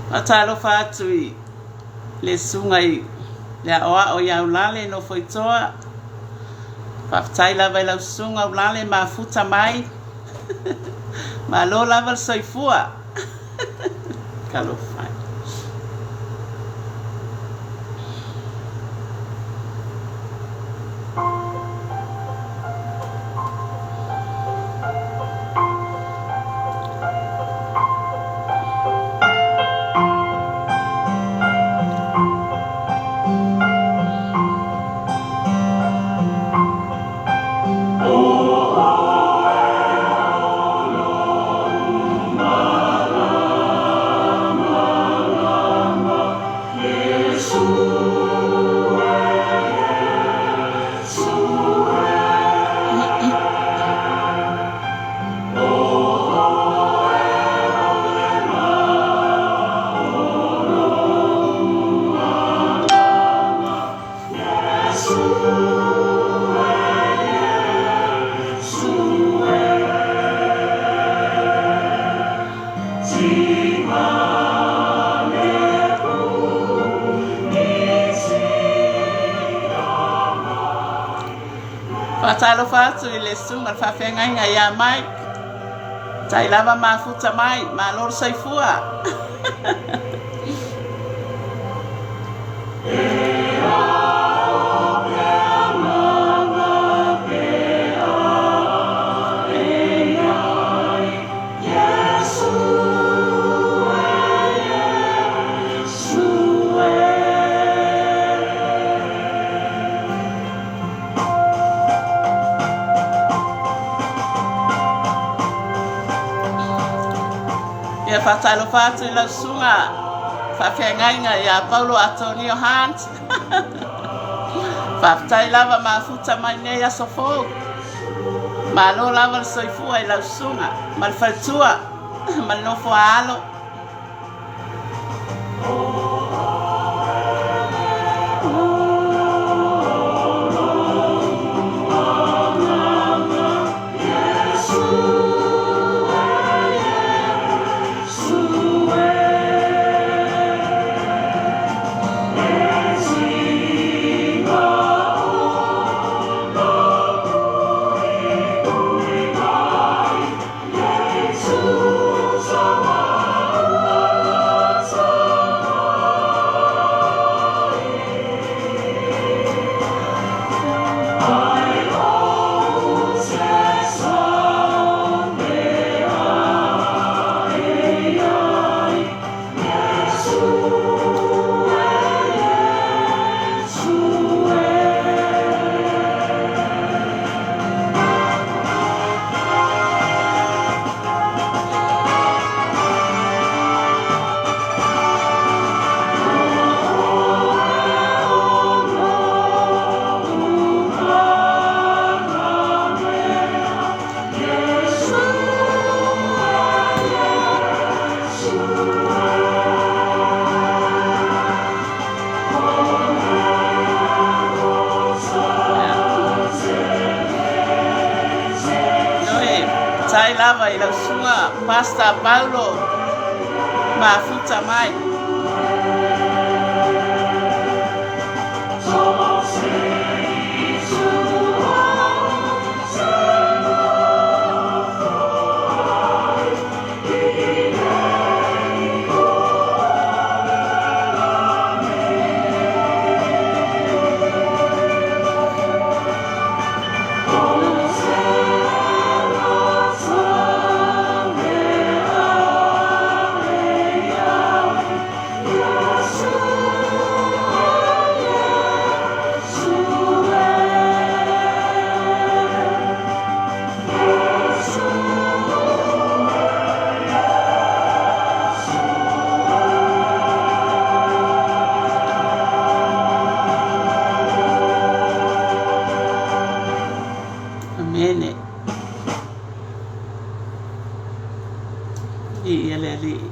Faatalofa atu i le susuga i le aoao ia Ulale Nofoitoa. Faafetai lava i lau susuga Ulale mafuta mai. Malo lava le soifua. Talofa e. Faatalofa atu i le susuga i le faafeagaiga ia Mike. Tai lava mafuta mai, malo le soifua. Ia faatalofa atu i lau susuga faafeagaiga ia Paulo Atonio Hunt. Faafetai lava mafuta mai nei aso fou. Malo lava le soifua i lau susuga ma le faletua ma le nofo a alo. Tai lava i lau susuga Pastor Paulo mafuta mai. Amene. Viia le Alii.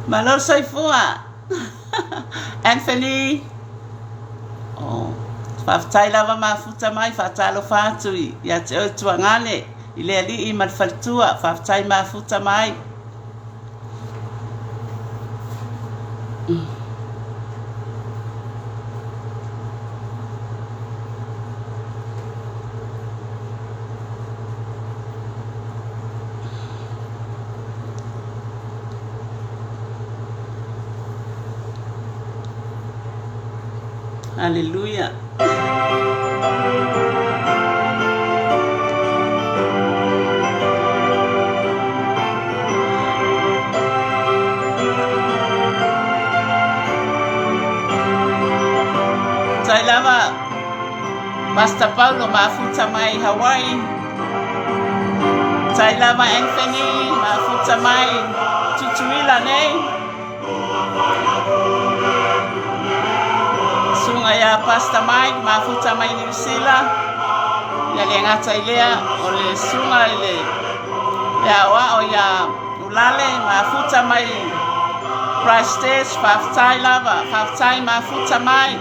Malo le soifua. Anthony. Oh, Faafetai lava mafuta mai, faatalofa atu ia te oe Tuagane i le alii ma le faletua, faafetai mafuta mai. Aleluia. Tai lava Pastor Paulo mafuta mai Hawaii. Tai lava Anthony mafuta mai Tutuila nei. Susuga ia Pastor Mike mafuta mai Niu Sila. Ia le gata i lea o le susuga i le le aoao ia Ulale mafuta mai Christchurch. Faafetai lava, faafetai mafuta mai.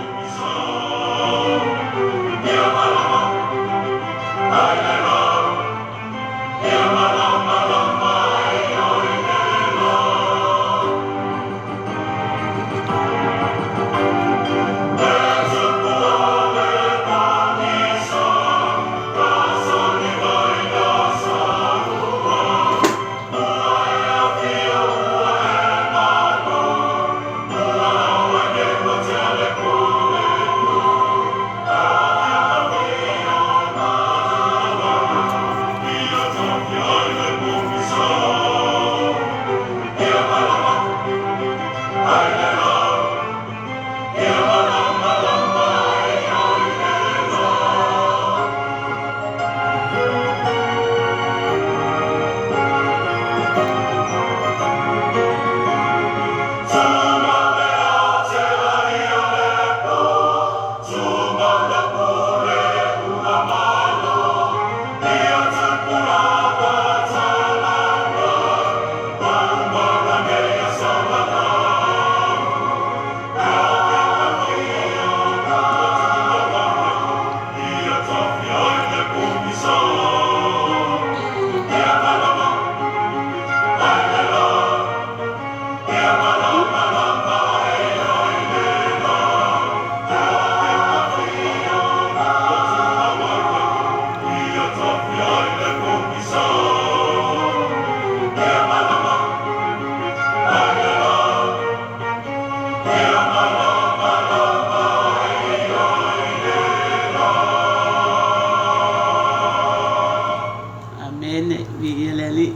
Amene, viia le Alii.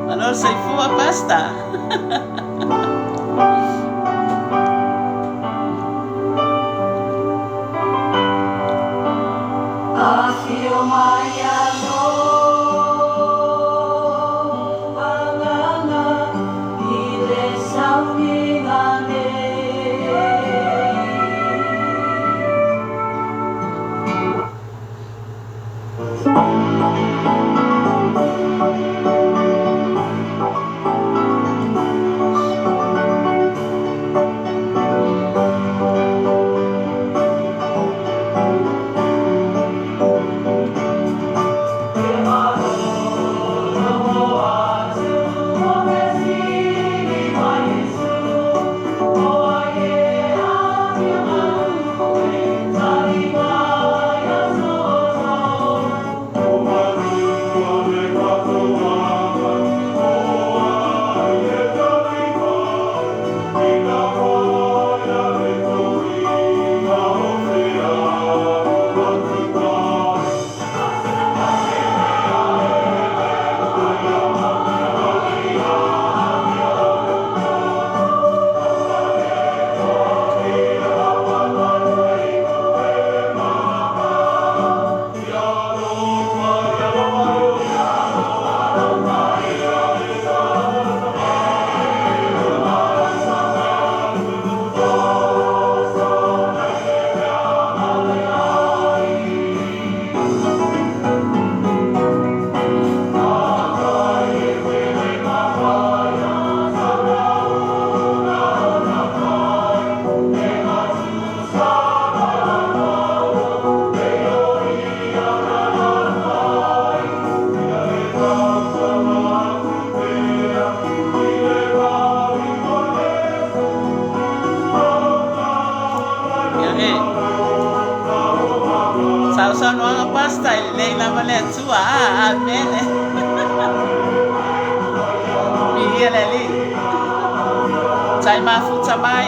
Malo le soifua Pastor. Afio mai anō Agaga i le sauniga nei. lau saunoaga Pastor, e lelei lava le Atua. Ah, amene. Viia le Alii. Tai mafuta mai.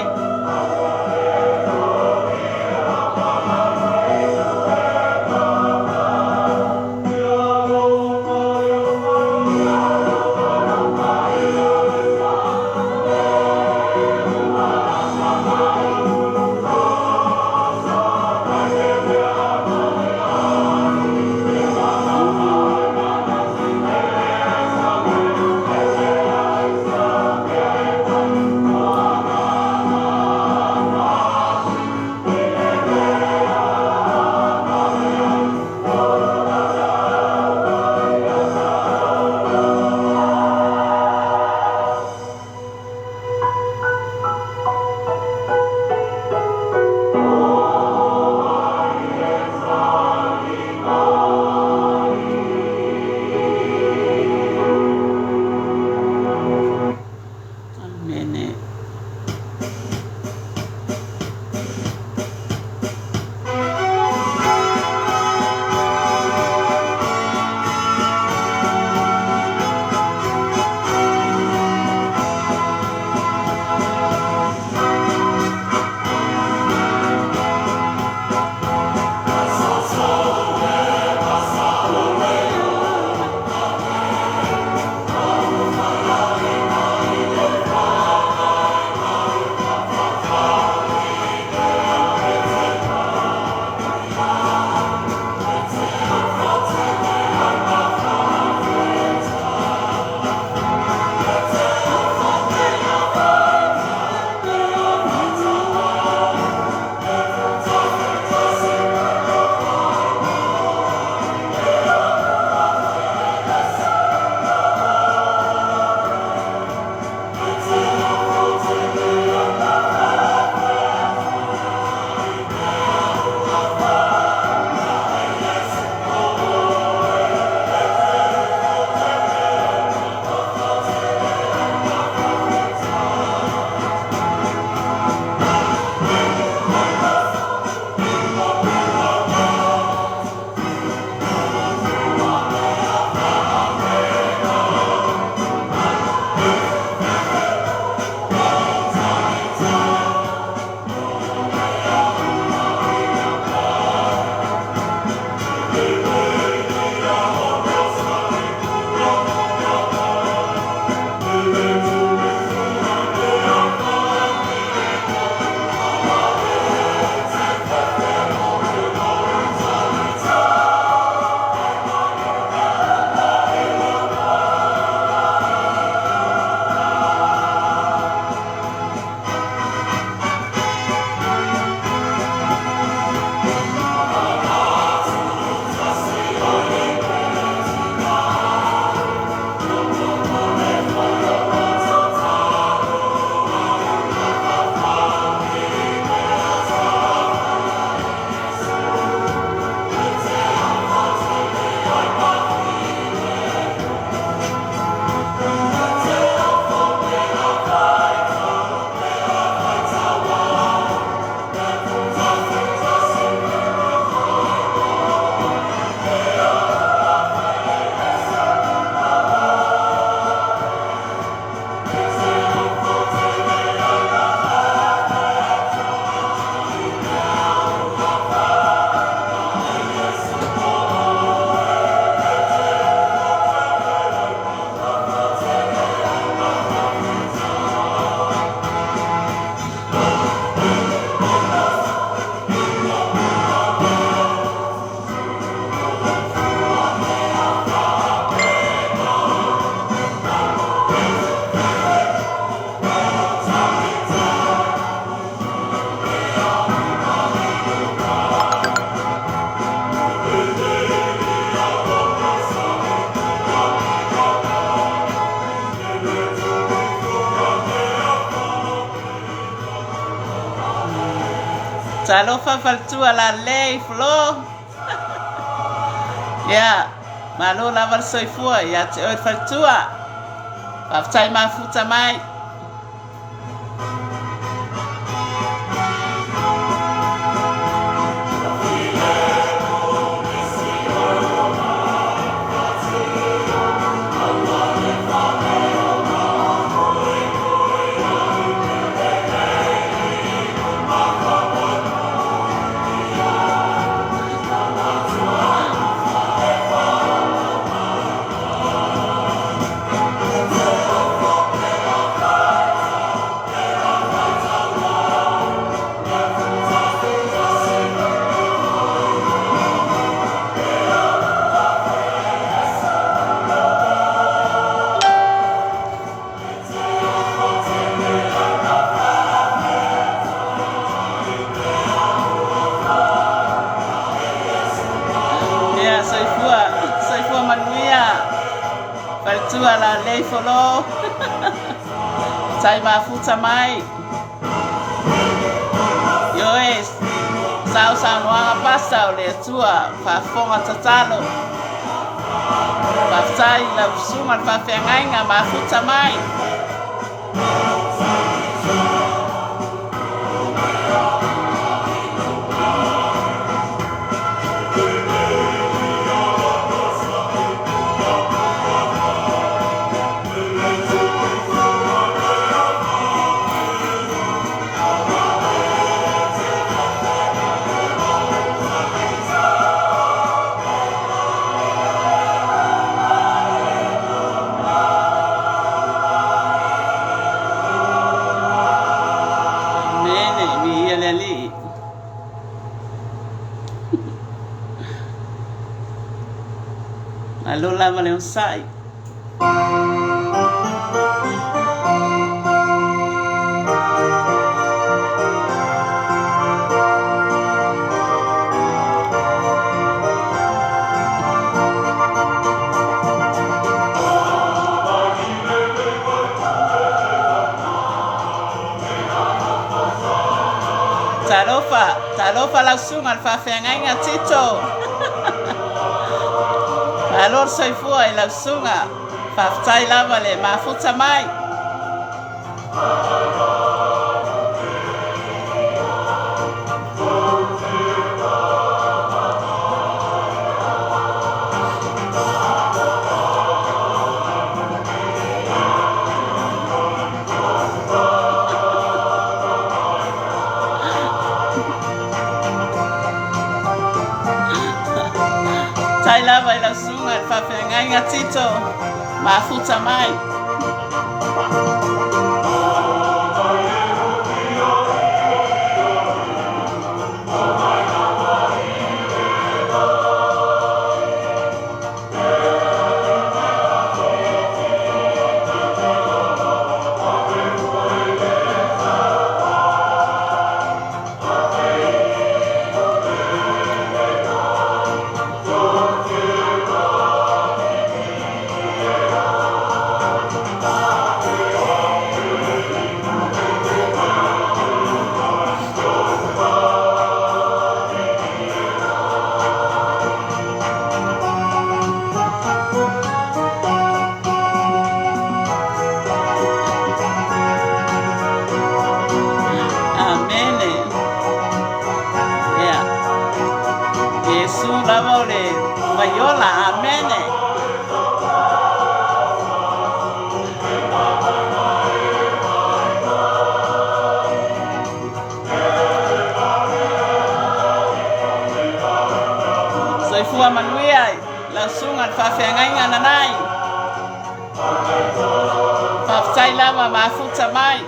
Amene. Talofa faletua lalei Flo. Ia, malo lava le soifua ia te oe le faletua. Faafetai mafuta mai. Matua lalei folo. Tai mafuta mai. Ioe, sao saunoaga pasa o le Atua, faafofoga tatalo. Faafetai i lau susuga le faafeagaiga mafuta mai. Amene, viia le Alii. Malo lava le onosai. Talofa, talofa lau susuga le faafeagaiga Tito. Malo le soifua i lau susuga. Faafetai lava le mafuta mai. Tai lava i lau susuga i le faafeagaiga Tito, mafuta mai. Amene. Ia. Iesu lava o le vaiola. Amene. Soifua manuia i lau susuga le faafeagaiga nanai. Faafetai lava mafuta mai.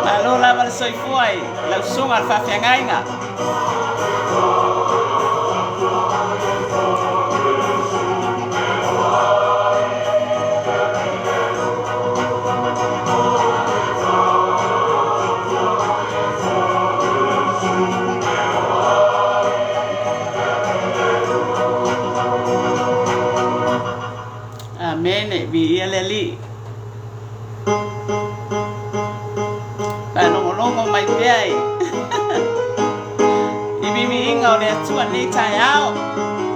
Malo lava le soifua i lau susuga le faafeagaiga. Amene, viia le Alii. Faalogologo mai pea i i viviiga o le Atua nei taeao.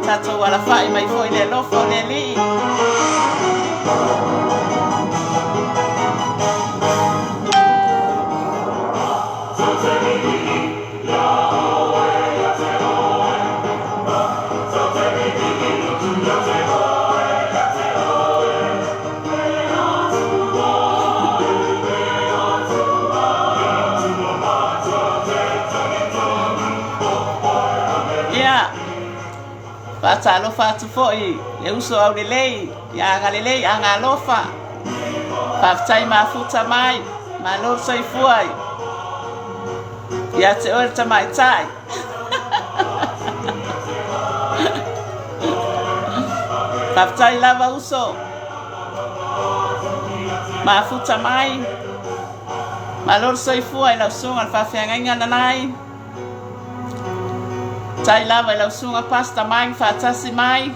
Tatou alafai mai foi le alofa o le Alii. Ia, faatalofa atu foi le uso aulelei ia agalelei agalofa. Faafetai mafuta mai, malo le soifua ia te oe le tamaitai. Faafetai lava uso. Mafuta mai. Malo le soifua i lau susuga le faafeagaiga nanai. Tai lava i lau susuga Pastor Mike faatasi mai.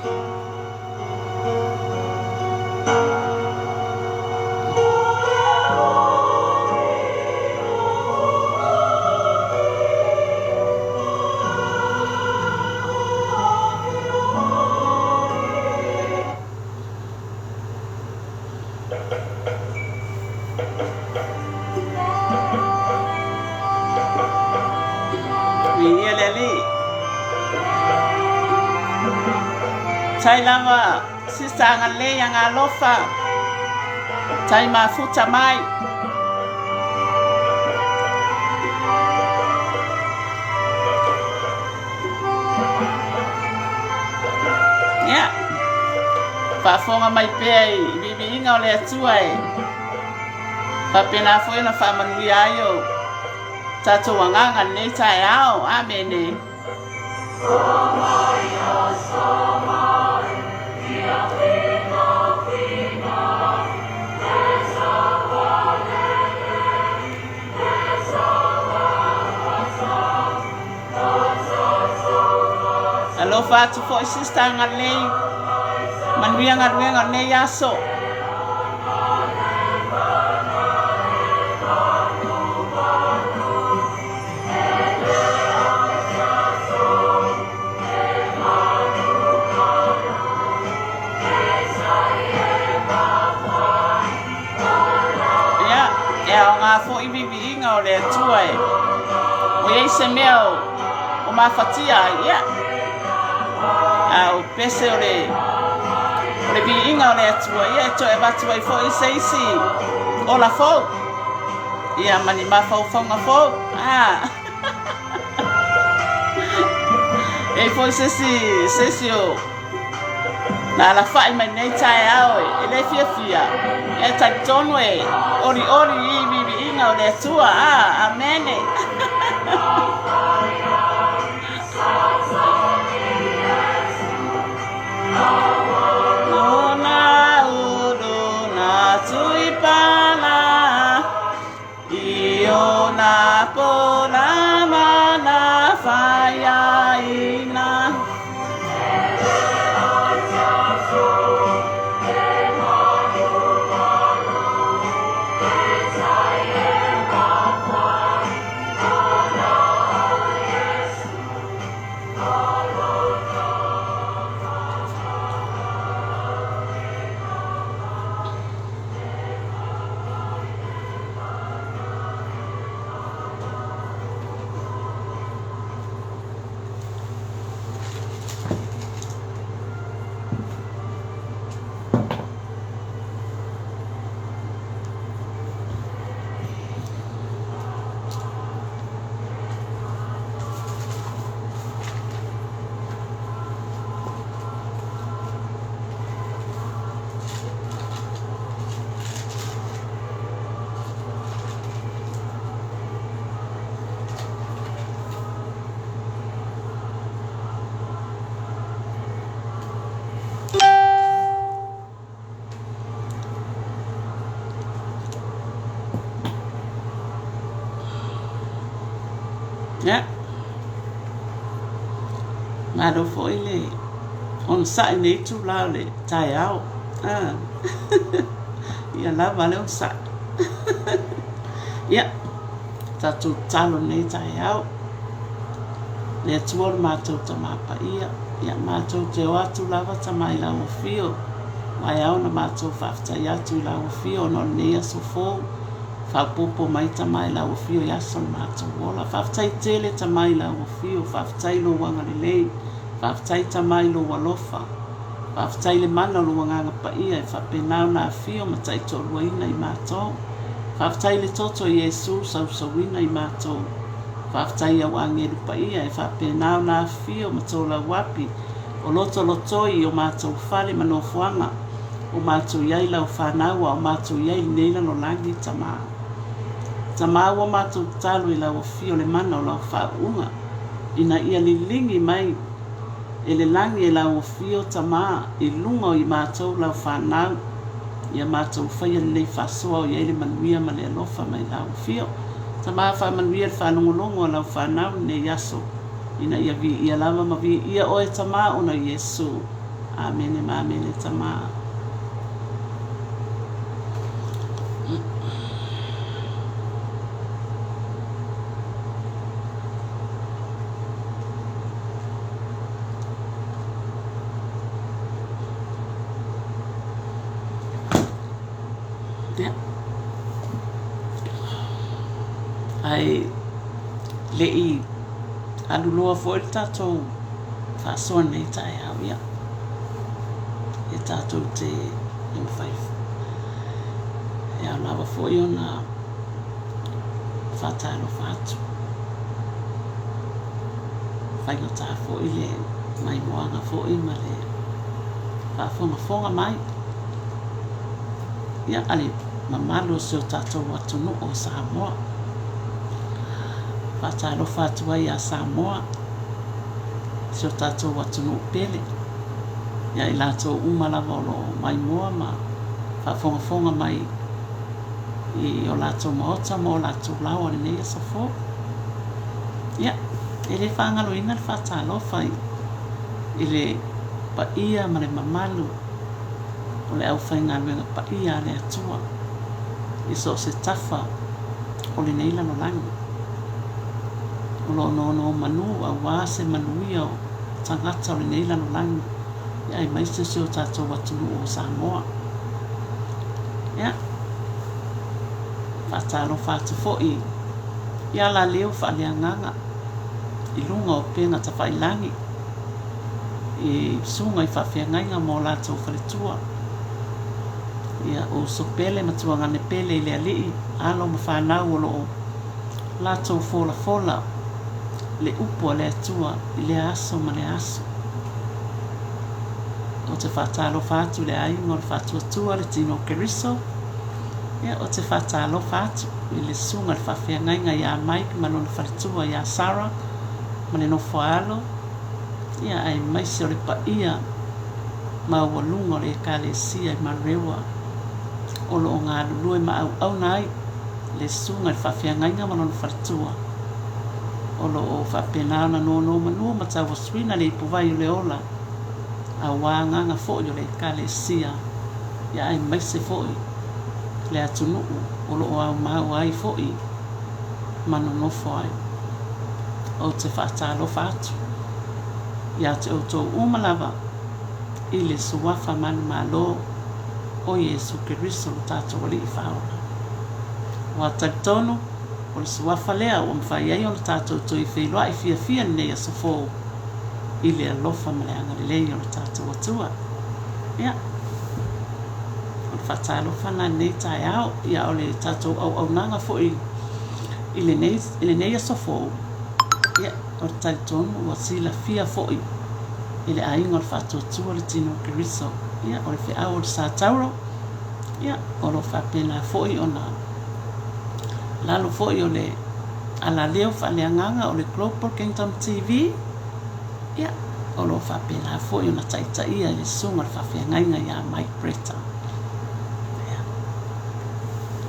Viia le Alii. Tai lava Sister Agalelei Agalofa. Tai mafuta mai. Ia. Faafofoga mai pea i viiviiga o le Atua e faapena foi ona faamanuia ai o tatou agaga i lenei taeao. Amene. Alofa atu foi sister Agalelei. Manuia galuega o lenei aso. Ia, e aoga foi viviiga o le Atua e ua i ai se mea o, o mafatia ai, ia. A o pese o le, o le viiga o le Atua, ia e toe avatu ai foi se isi ola fou. Ia, ma ni mafaufauga fou. Ah. E i ai foi se isi, se isi o Na alafai mai nei taeao e, e le fiafia, e talitonu e olioli i viiviiga o le Atua. Ah, amene. Lona ulu na tuipala I ona pola mana whaiaina. Ia. Malo foi le onosai i lenei itula o le taeao. Ah. Ia lava le onosai. Ia, tatou tatalo i lenei taeao. Le Atua o le matou Tama Paia, ia matou te o atu lava Tama i lau afio, ua e ao ona matou faafetai atu i lau afio ona o lenei aso fou, faaopoopo mai Tama i lau afio i aso o le matou ola. Faafetai tele Tama i lau afio, faafetai i lou agalelei, faafetai Tama i lou alofa. Faafetai i le mana o lou Agaga Paia e faapena ona afio ma taitoaluaina i matou. Faafetai i le toto o Iesu sausauina i matou. Faafetai i au agelu paia e faapena ona afifio ma tolauapi o lotolotoi i o matou fale ma nofoaga o matou i ai lau fanau a o matou i ai i lenei lalolagi, Tama. Tama ua matou tatalo i lau afio le mana o lau faauuga ina ia liligi mai E le lagi e lau afio Tama i luga o i matou lau fanau ia matou faia lenei faasoa o i ai le manuia ma le alofa mai lau afio Tama faamanuia le faalogologo a lau fanau lenei aso ina ia viia lava ma viia oe Tama ona o Iesu Amene ma amene Tama. Ia. Ae le i Alu loa foi le tatou faasoa i lenei taeao, ia, e tatou te e mafai e ao lava foi ona faatalofa atu. Faigata foi le maimoaga foi ma le faafogafoga mai ia a le mamalu o si o tatou atunuu o Samoa. Faatalofa atu ai ia Samoa, si o tatou atunuu pele, ia i latou uma lava o lo o maimoa ma faafogafoga mai i o latou maota ma o latou laoa i lenei aso fou. Ia, e le faagaloina le faatalofa i le paia ma le mamalu o le aufaigaluega paia a le Atua i so o se tafa o lenei lalolagi o lo o nonomanu aua se manuia o tagata o lenei lalolagi aemaise si o tatou atunuu o Samoa. Ia, faatalofa atu foi i alaleo faaleagaga i luga o upega tafailagi i susuga i faafeagaiga ma o latou faletua. Ia, o uso pele ma tuagane pele i le Alii, alo ma fanau o lo o latou folafola le upu a le Atua i lea aso ma lea aso. Ou te faatalofa atu i le aiga o le Faatuatua, le Tino o Keriso. Ia, ou te faatalofa atu i le susuga i le faafeagaiga ia Mike ma lona faletua ia Sarah ma le nofo a alo, ia, aemaise o le paia maualuga o le Ekalesia i Manurewa o lo o galulue ma auauna ai le susuga i le faafeagaiga ma lona faletua o lo o faapena ona nonomanu ma tauasuina le ipuvai o le ola aua agaga foi o le Ekalesia ia aemaise foi le atunuu o lo o aumau ai foi ma nonofo ai. Ou te faatalofa atu ia te outou uma lava i le Suafa manumalo o Iesu Keriso lo tatou Alii Faaola. Ua talitonu o le Suafa lea ua mafai ai ona tatou toe feiloai fiafia i lenei aso fou i le alofa ma le agalelei o lo tatou Atua. Ia, o le faatalofa lena i lenei taeao, ia o le tatou auaunaga foi i lenei, i lenei aso fou, ia, o le talitonu ua silafia foi e le aiga o le Faatuatua le Tino o Keriso, ia, o le feau o le Sa Tauro, ia, o lo o faapena foi ona lalo foi o le alaleo faaleagaga o le Global Kingdom TV, ia, o lo o faapena foi ona taitaia e le Susuga i le Faafeagaiga ia Mike Bretta. Ia.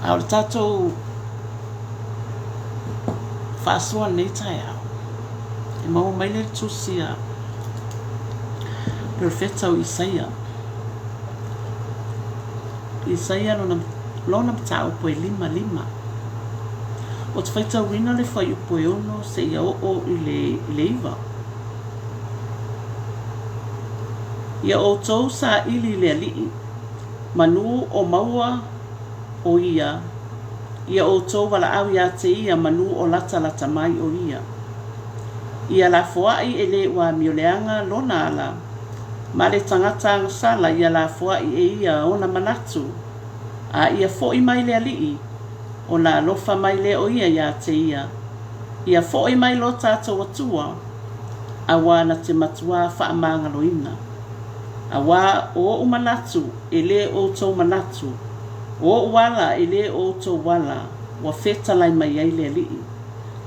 A o le tatou faasoa lenei taeao, e maua mai le tusi a Perofeta o Isaia. Isaia lona, lona mataupu e 55. Ou te faitauina le fuaiupu e 6 seia oo i le, i le 9. Ia outou saili i le Alii, manu o maua o ia, ia outou valaau ia te ia manu o latalata mai o ia. Ia lafoai e le ua amioleaga lona ala, ma le tagata agasala ia lafoai e ia ona manatu, a ia foi mai le Alii, ona alofa mai lea o ia ia te ia. Ia foi mai lo tatou Atua, auā na te matuā faamagaloina. Auā o oʻu manatu e lē outou manatu, o oʻu ala e lē outou ala, ua fetalai mai ai le Alii.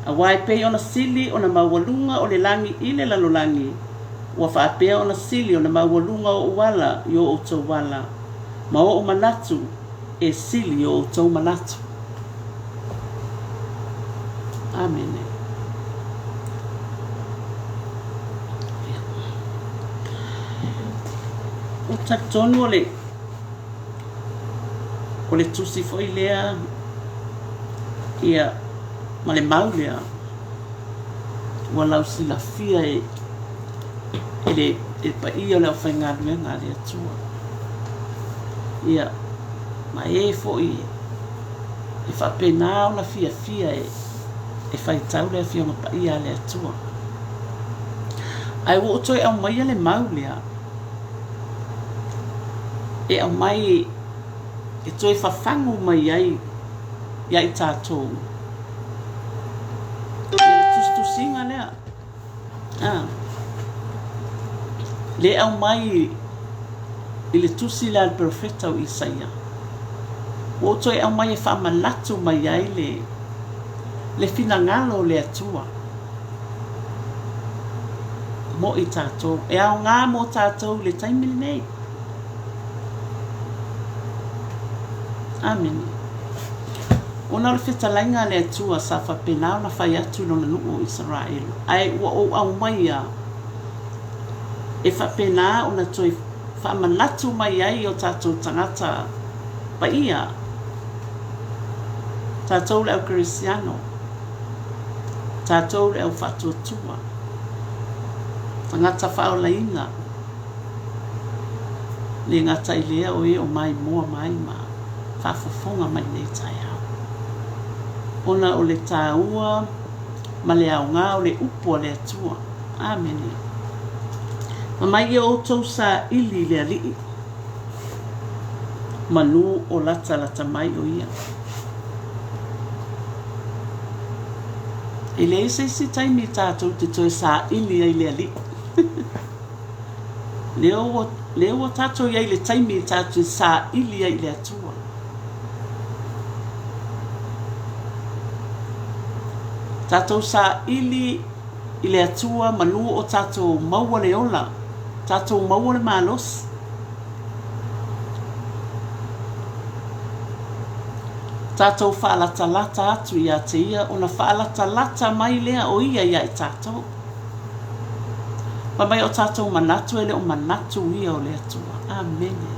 Auā e pei ona sili ona maualuga o le lagi i le lalolagi, ua faapea ona sili ona maualuga oʻu ala i o outou ala, ma oʻu manatu e sili i o outou manatu. Amene. Ou te talitonu o le o le tusi foi lea ia ma le mau lea ua lausilafia e e le e paia o le aufaigaluega a le Atua. Ia ma e foi e faapena ona fiafia e e faitau le Afioga Paia a le Atua. Ae ua ou toe aumaia le mau lea e aumai e toe fafagu mai ai ia i tatou ia le tusitusiga lea. A. Le aumai i le tusi lea a le perofeta o Isaia. Ua ou toe aumai e faamanatu mai ai le, le finagalo o le Atua mo i tatou. E aoga mo tatou i le taimi lenei. Amene. Ona o le fetalaiga a le Atua sa faapena ona fai atu i lona nuu o Isaraelu, ae ua ou aumaia e faapena ona toe faamanatu mai ai i o tatou tagata paia, tatou le au kerisiano, tatou le au faatuatua, tagata faaolaina, le gata i lea o e o maimoa mai ma faafofoga mai i lenei taeao. Ona o le taua ma le aoga o le upu a le Atua. Amene. Fai mai ia outou saili i le Alii, manu o latalata mai o Ia. E leai se isi taimi tatou te toe saili ai i le Alii. Lea ua, lea ua tatou i ai i le taimi tatou te saili ai i le Atua. Tatou saili i le Atua manu o tatou maua le ola, tatou maua le malosi. Tatou faalatalata atu ia te Ia ona faalatalata mai lea o Ia ia i tatou. Fai mai o tatou manatu e le o manatu ia o le Atua. Amene.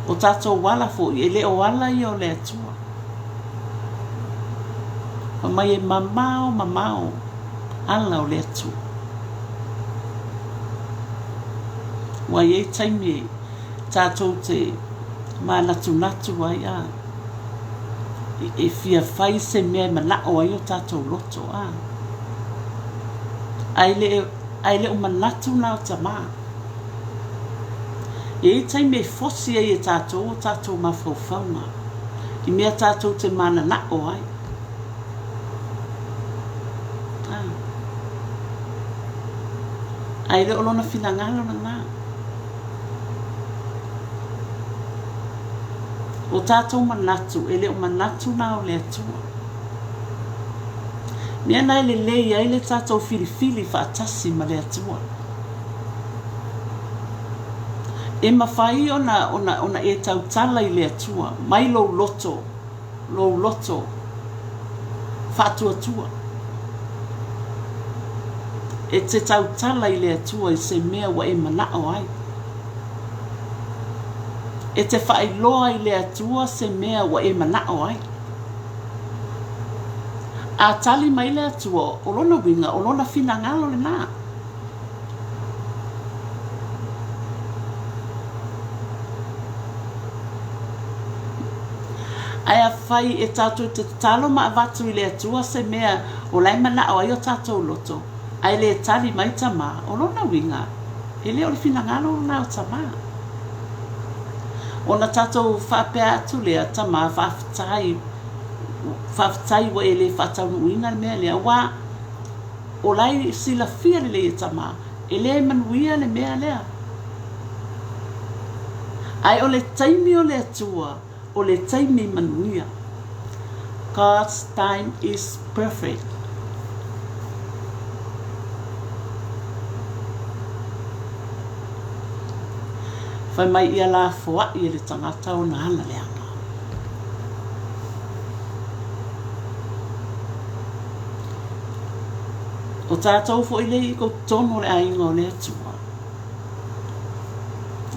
O tatou ala foi e le o ala ia o le Atua. Fai mai e mamao mamao ala o le Atua. Ua i ai taimi e tatou te manatunatu ai a e fia fai se mea e manao ai o tatou loto a. Ae le, ae le o manatu na o Tamā. E i ai taimi e fosi ai e tatou o tatou mafaufauga i mea tatou te mananao ai. A. Ae le o lona finagalo lena. O tatou manatu, e le o manatu na o le Atua. Mea na e lelei ai le tatou filifili faatasi ma le Atua. E mafai ona, ona, ona e tautala i le Atua mai lou loto, lou loto faatuatua. E te tautala i le Atua i se mea ua e manao ai. E te faailoa i le Atua se mea ua e manao ai. A tali mai le Atua, o lona uiga, o lona finagalo lena. Ae afai e tatou te tatalo ma avatu i le Atua se mea o la e manao ai o tatou loto, ae le tali mai Tamā, o lona uiga, e le o le finagalo lena o Tamā. Ona tatou faapea atu lea, Tamā, faafetai, faafetai ua e le faataunuuina le mea lea, aua o la e silafia lelei e Tamā, e le manuia le mea lea. Ae o le taimi o le Atua, o le taimi manuia. God's time is perfect. Fai mai ia lafoai e le tagata ona ana leaga. O tatou foi lea i totonu o le aiga o le Atua.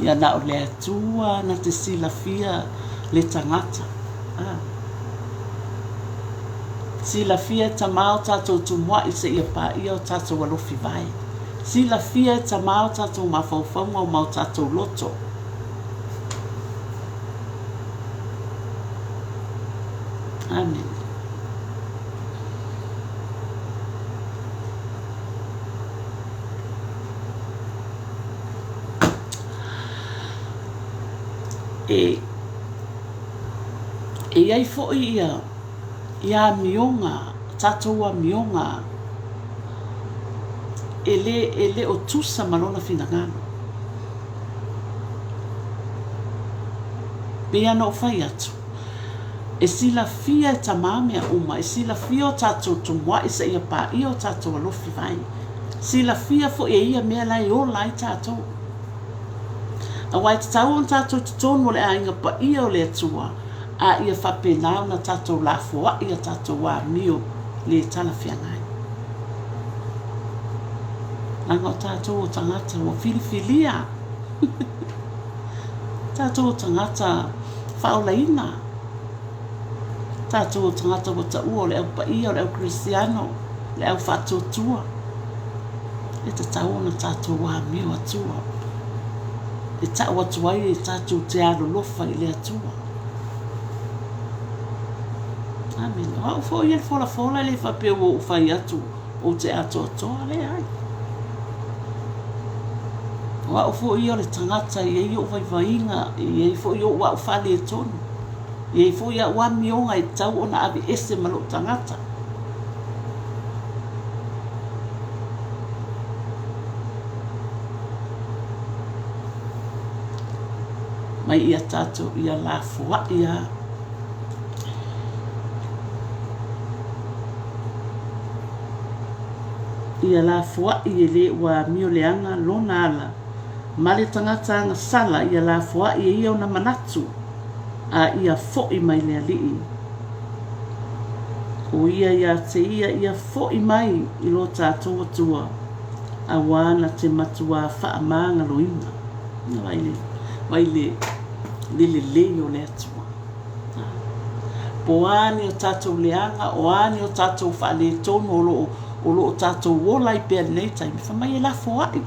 Ia na o le Atua na te silafia le tagata. Ah. Silafia e Tamā o tatou tumuaʻi seia paia o tatou alofi vae. Silafia e Tamā o tatou mafaufauga ma o tatou loto. Amene. E e i ai foi ia ia amioga, tatou amioga e lē e le o tusa ma Lona finagalo. Pei lava ona ou fai atu, e silafia e Tamā mea uma, e silafia o tatou tumuaʻi seia paia o tatou alofi vai. Silafia foi e ia mea la e ola ai tatou. Aua e tatau ona tatou i totonu o le aiga paia o le Atua, a ia faapena ona tatou lafoai a tatou amio le talafeagai. Leaga o tatou o tagata ua filifilia. Tatou o tagata faaolaina. Tatou o tagata ua taua o le au paia, o le au kerisiano, le au faatuatua. E tatau ona tatou amio Atua. E tau atu ai e tatou te alolofa i le Atua. Amene. O au foi ia le folafola e le faapea ua ou fai atu ou te atoatoa, leai. O au foi ia o le tagata e i ai ou vaivaiga, e i ai foi ou au faaletonu, e i ai foi au amioga e tatau ona aveese ma lou tagata. Mai ia tatou ia lafoai lava. Ia lafoai e le ua amio leaga lona ala, ma le tagata agasala ia lafoai e ia ona manatu, a ia foʻi mai le Alii. O ia ia te ia ia foʻi mai i lo tatou Atua, auā na te matuā faamagaloina. Vai le, vai le, le lelei o le Atua. Po o a ni o tatou leaga, o a ni o tatou faaletonu o lo o, o lo o tatou ola ai pea i lenei taimi, fai mai e lafoai,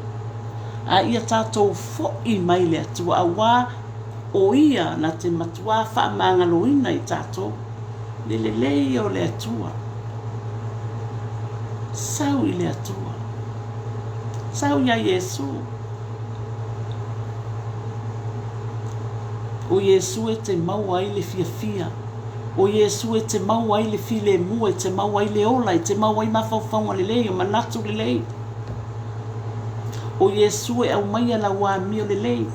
a ia tatou foʻi mai le Atua, auā o Ia na te matuā faamagaloina i tatou, le lelei o le Atua. Sau i le Atua. Sau iā Iesū. O Iesū e te maua ai le fiafia. O Iesū e te maua ai le filemu, e te maua ai le ola, e te maua ai mafaufauga lelei, o manatu lelei. O Iesū e aumaia lau amio lelei.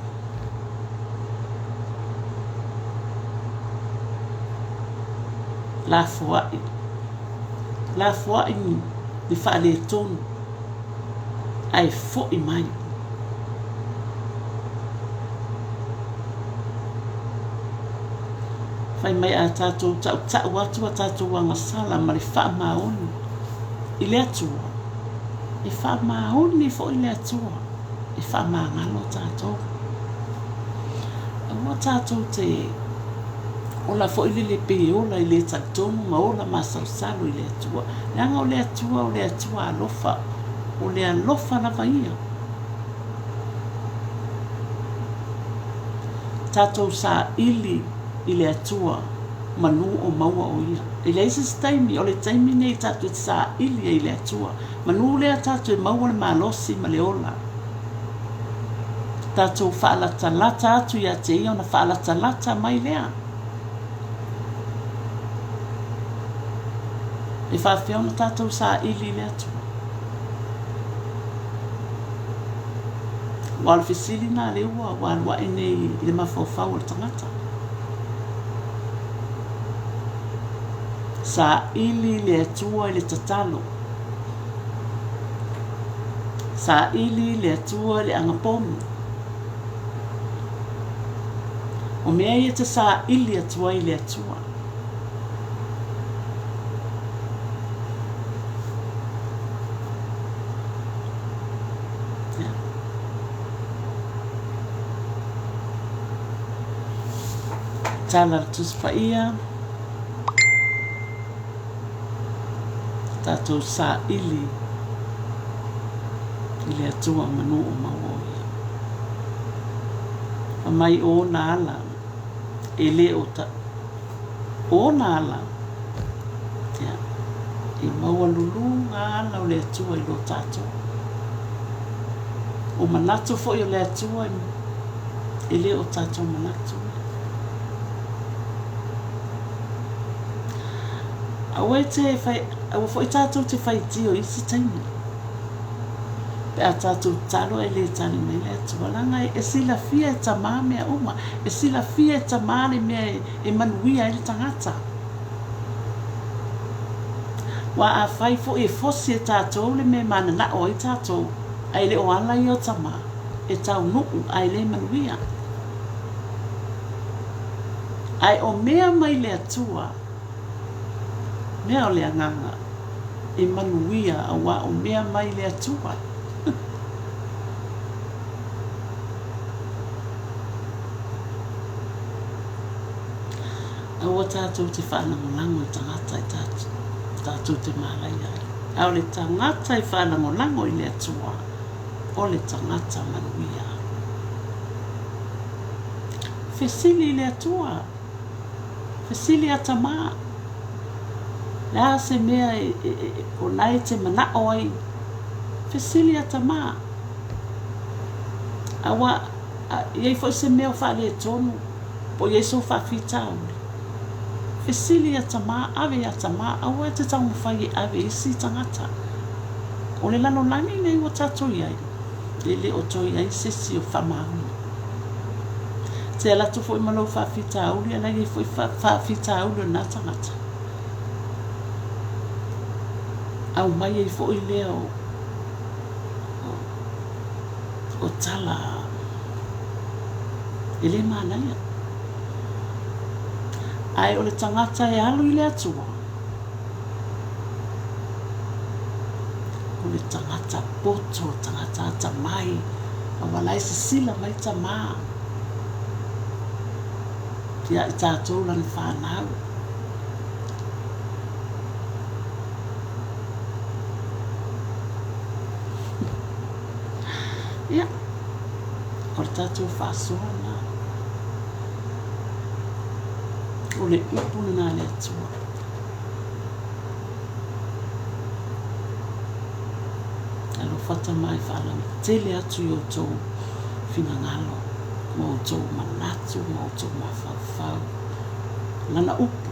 Lafoai. Lafoai le faaletonu ae foʻi mai. Fai mai a tatou tautau atu a tatou agasala ma le faamaoni i le Atua, e faamaoni foi le Atua e faamagalo tatou. Aua tatou te ola foi lele pei e ola i le talitonu ma ola masalosalo i le Atua. Leaga o le Atua o le Atua alofa, o le alofa lava ia. Tatou saili i le Atua manu o maua o Ia. E leai se isi taimi, o le taimi nei tatou te saili ai i le Atua. Manu lea tatou e maua le malosi ma le ola. Tatou faalatalata atu ia te Ia ona faalatalata mai lea. E faafefea ona tatou saili i le Atua? Aua o le fesili lena lea ua alu ae nei i le mafaufau o le tagata. Saili le Atua i le tatalo. Saili le Atua i le agapomu. O mea ia te saili atu ai le Atua. Tala le Tusi Paia, tatou saili i le Atua manu o maua o Ia. Fai mai o ona ala e le o ta, o ona ala, ia, e maualulu ngā ala o le Atua i lo tātou. O manatu foi o le Atua e le o tātou manatu. Aua e te whai, aua foi tātou te whaitio i isi taimi. Pe a tātou talo e lē tali mai le Atua, leaga e silafia e Tamā mea uma, e silafia e Tamā le mea e manuia ai le tagata. Aua afai foi e fosi e tātou le mea e mananao ai tātou, a e le o ala ia o Tamā, e taunuu a e lē manuia. Ae o mea mai le Atua, mea o le agaga e manuia auā o mea mai le Atua. Aua tātou te whaalagolago i tangata i tātou te mālaia ai. A o le tangata e whaalagolago i le Atua, o le tangata manuia. Fesili i le Atua. Fesili a Tamā, Le a se mea o na e te manao ai? Fesili a Tamā, Aua, i ai foi se mea o faaletonu, po i ai sou faafitauli? Fesili a Tamā, Ave iā Tamā, aua e te taumawhai e ave isi tagata. O le lalolagi nei ua tatou i ai, e le o toe i ai se isi o faamaoni. Te ala atu foi ma lou faafitauli, ala i ai foi faafitauli o lena tagata. Aumai ai foi lea o, o, o tala e le manaia. Ae o le tagata e alu i le Atua, o le tagata poto, tagata atamai, aua la e sisila mai Tamā ia i tātou lana whānau. Ia, o le tātou whaasoa nā. O le upu nā le Atua. Alofa Tama e faalautele atu i outou finagalo ma outou manatu ma outou mafaufau. Lana upu,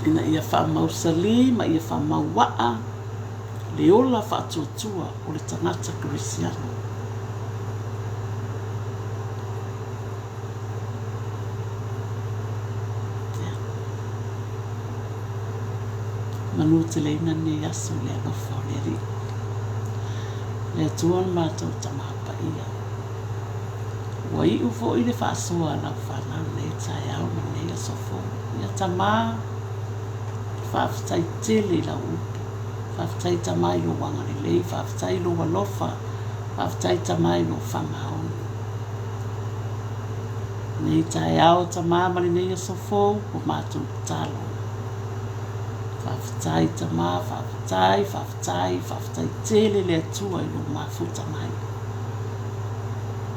ina ia faamausalī ma ia faamauaa le ola faatuatua o le tagata kerisiano. Ia. Manuteleina lenei aso i le alofa o le Alii. Le Atua o le matou Tama Paia. Ua iu foi le faasoa a lau fanau i lenei taeao ma lenei aso fou. Ia Tama, faafetai tele i lau upu. Faafetai Tama i lou agalelei, faafetai i lou alofa, faafetai Tama i lou faamaoni. Lenei taeao Tamā ma lenei aso fou ua matou tatalo. Faafetai Tamā, faafetai, faafetai, faafetai tele le Atua i lou mafuta mai.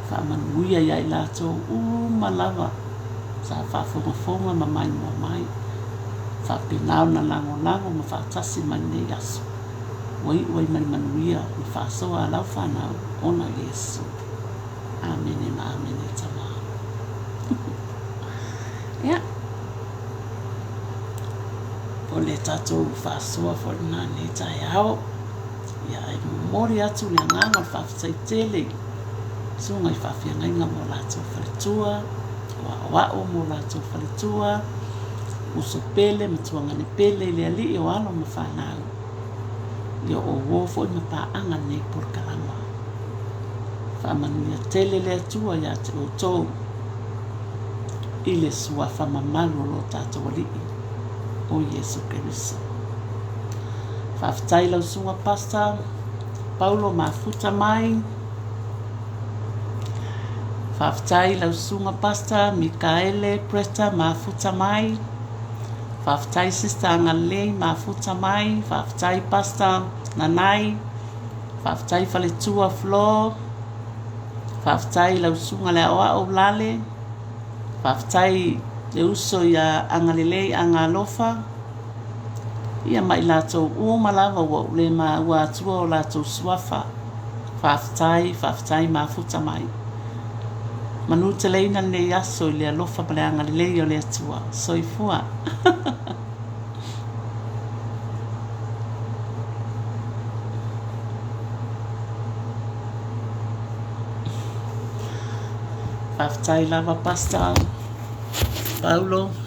Faamanuia ia i latou uma lava sa faafogafoga ma maimoa mai. Faapena ona lagolago ma faatasi mai lenei aso. Ua iu ai ma le manuia ma faasoa a lau fanau ona Iesu. Amene ma amene Tama. Ia, o le tatou faasoa foi lena i lenei taeao. Ia, e momoli atu le agaga o le faafetai tele i susuga i faafeagaiga ma o latou faletua, o aoao ma o latou faletua, uso pele ma tuagane pele i le Alii o alo ma fanau. Ia o uo foi ma paaga lenei polokalama. Faamanuia tele le Atua ia te outou i le suafa mamalu o lo tatou Alii, o Iesu Keriso. Faafetai lau susuga Pastor Paulo Mafuta mai. Faafetai lau susuga Pastor Mikaele Preta Mafuta mai. Faafetai Sister Agalelei Mafuta mai. Faafetai Pastor Nanai. Faafetai Faletua Flo. Faafetai lau susuga le aoao Lale. Faafetai le uso ia Agalelei Agalofa. Ia ma i latou uma lava ua ou le maua atua o latou suafa. Faafetai, faafetai mafuta mai. Manuteleina lenei aso i le alofa ma le agalelei o le Atua. Soifua. Faafetai lava Pastor Paulo.